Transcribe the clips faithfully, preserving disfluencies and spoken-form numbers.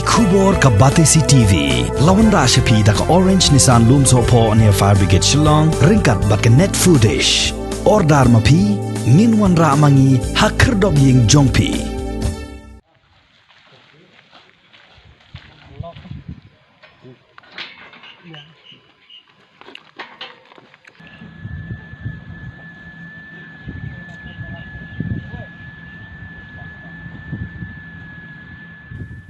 Khubor ka Batesi T V la wanrah sha phi da ka Orange Nissan Lumsohphoh near Fire Brigade Shillong ryngkat bad ka Net Foodish. Order ma phi, ngin wanrah ma ngi ha khyrdop ïing jong phi.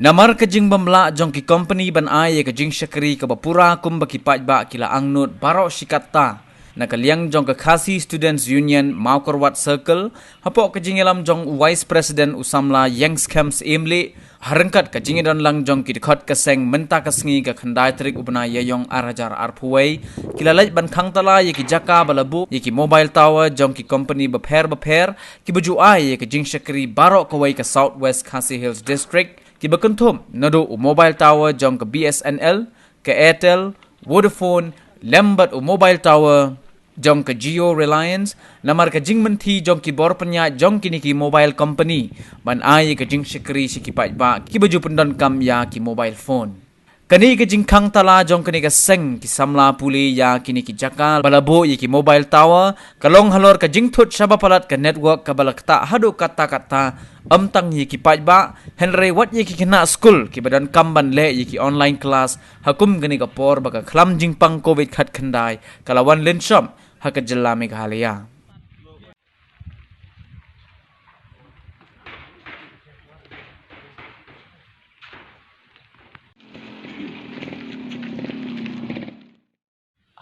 Namar ka jingbymlah jong ki kompani ban ai ïa ka jingshakri kaba pura kumba ki paidbah ki la angnud baroh shi katta, na ka liang jong ka Khasi Students Union Mawkyrwat Circle, hapoh ka jingïalam jong u Vice President u samla Ïengskhem Syiemlieh, ha ryngkat ka jingïadonlang jong ki dkhot ka seng mynta ka sngi ka khyndai tarik u bnai Ïaïong ar hajar arphew wei, ki la leit ban khang tala ïa ki jaka ba la buh ïa ki mobile tower jong ki kompani bapher bapher, kiba ju ai ïa ka jingshakri baroh kawei ka South West Khasi Hills District, kiba kynthup naduh u mobile tower jong ka B S N L, ka Airtel, Vodafone, lem bad u mobile tower jong ka Jio Reliance, namar ka jingmynthi jong ki bor pynïaid jong kine ki mobile company ban ai ïa ka jingshakri sha ki paidbah kiba ju pyndonkam ïa ki mobile phone. Kane ka jingkhang tala jong kane ka seng ki samla pule ïa kine ki jaka ba la buh ïa ki mobile tower ka long halor ka jingthut shaba palat ka network kaba la ktah haduh katta katta, ym tang ïa ki paidbah, hynrei wat ïa ki khynnah skul kiba donkam ban leh ïa ki online class ha kum kane ka por ba ka khlam jingpang Covid khatkhyndai ka la wan lynshop ha ka jylla Meghalaya.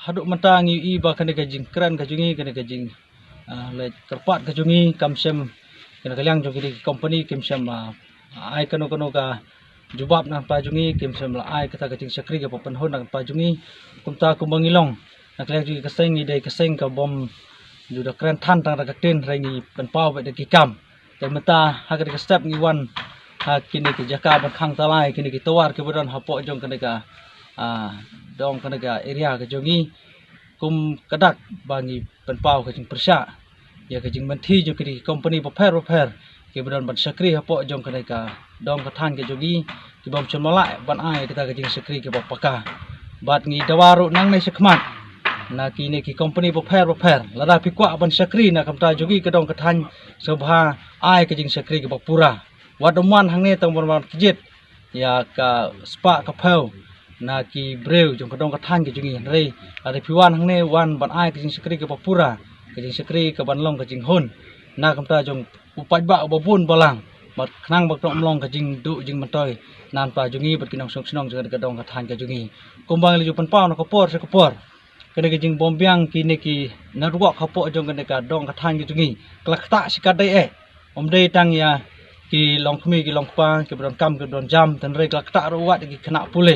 Haduh mynta ngi ïohi ba kane ka jingkren ka jong ngi, kane ka jing, ah, leit kyrpad ka jong ngi, kam shym, kane ka liang jong kine ki company kim shym, ah, ai kano kano ka jubab na ka bynta jong ngi, kim shym la ai kata ka jingshakri kaba pynhun na ka bynta jong ngi. Kumta kumba ngi long na ka liang jong ngi ka seng, ngi dei ka seng kabym ju da kren than tang da ka ktien, hynrei ngi pynpaw bad da ki kam. Te mynta ha kane ka step ngi wan ha kine ki jaka ban khang tala ïa kine ki tower kiba don hapoh jong kane ka, ah, dong kane ka area ka jong ngi. Kum ka dak ba ngi pynpaw ka jingpyrshah ïa ka jingmynthi jong kine ki company bapher bapher kiba don ban shakri hapoh jong kane ka dong ka thaiñ ka jong ngi, kibym shym la lah ban ai kata ka jingshakri kaba paka. Bad ngi dawa ruh nangne shakhmat na kine ki company bapher bapher, lada phi kwah ban shakri na ka bynta jong ngi ka dong ka thaiñ, sngewbha ai ka jingshakri kaba pura. Wat ym wan hangne tang ban wan kjit ïa ka spah ka phew na ki briew jong ka dong ka thaiñ ka jong ngi, hynrei lada phi wan hangne, wan ban ai ka jingshakri kaba pura, ka jingshakri kaban long ka jinghun na ka bynta jong u paidbah uba bun balang, bad khnang ba kan ym long ka jingduh jingmyntoi na ka bynta jong ngi bad ki nongshong shnong jong ka dong ka thaiñ ka jong ngi. Kumba ngi la ju pynpaw na ka por sha ka por, kane ka jingbymbiang kine ki network hapoh jong kane ka dong ka thaiñ ka jong ngi ka la ktah shikatdei eh. Ym dei tang ïa ki longkmie ki longkpa kiba donkam kiba don jam, hynrei ka la ktah ruh wat ïa ki khynnah pule.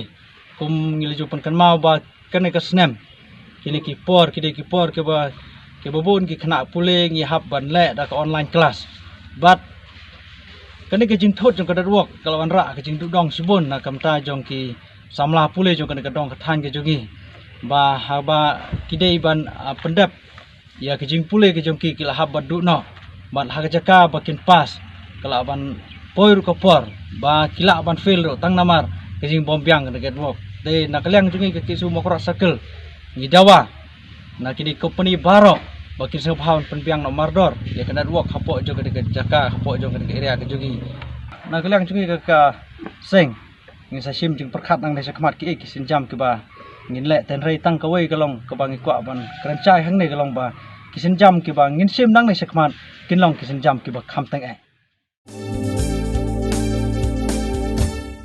Kum ngi la ju pynkynmaw ba kane ka snem, kine ki por ki dei ki por kiba, kiba bun ki khynnah pule ngi hap ban leh da ka online class. Bad kane ka jingthut jong ka network ka la wanrah ka jingduh dong shibun na ka bynta jong ki samla pule jong kane ka dong ka thaiñ ka jong ngi, ba haba ki dei ban, ah, pyndep ïa ka jingpule ka jong ki, ki la hap ban duh noh. Bad ha ka jaka ba kin pass, ka lah ban poi ruh ka por ba ki lah ban fail ruh tang namar ka jingbymbiang ka network. Te na ka liang jong ngi ka KSU Mawkyrwat Circle, ngi dawa na kine ki company baroh ba kin sngewbha ban pynbiang noh mardor ïa ka network hapoh jong kane ka jaka, hapoh jong kane ka area ka jong ngi. Na ka liang jong ngi ka, ka seng, ngin sa shim jingpyrkhat nangne shakhmat kiei ki sienjam kiba ngin leh, hynrei tang kawei ka long kaba ngi kwah ban kren shai hangne ka long ba ki sienjam kiba ngin shim nangne shakhmat kin long ki sienjam kiba kham teng eh.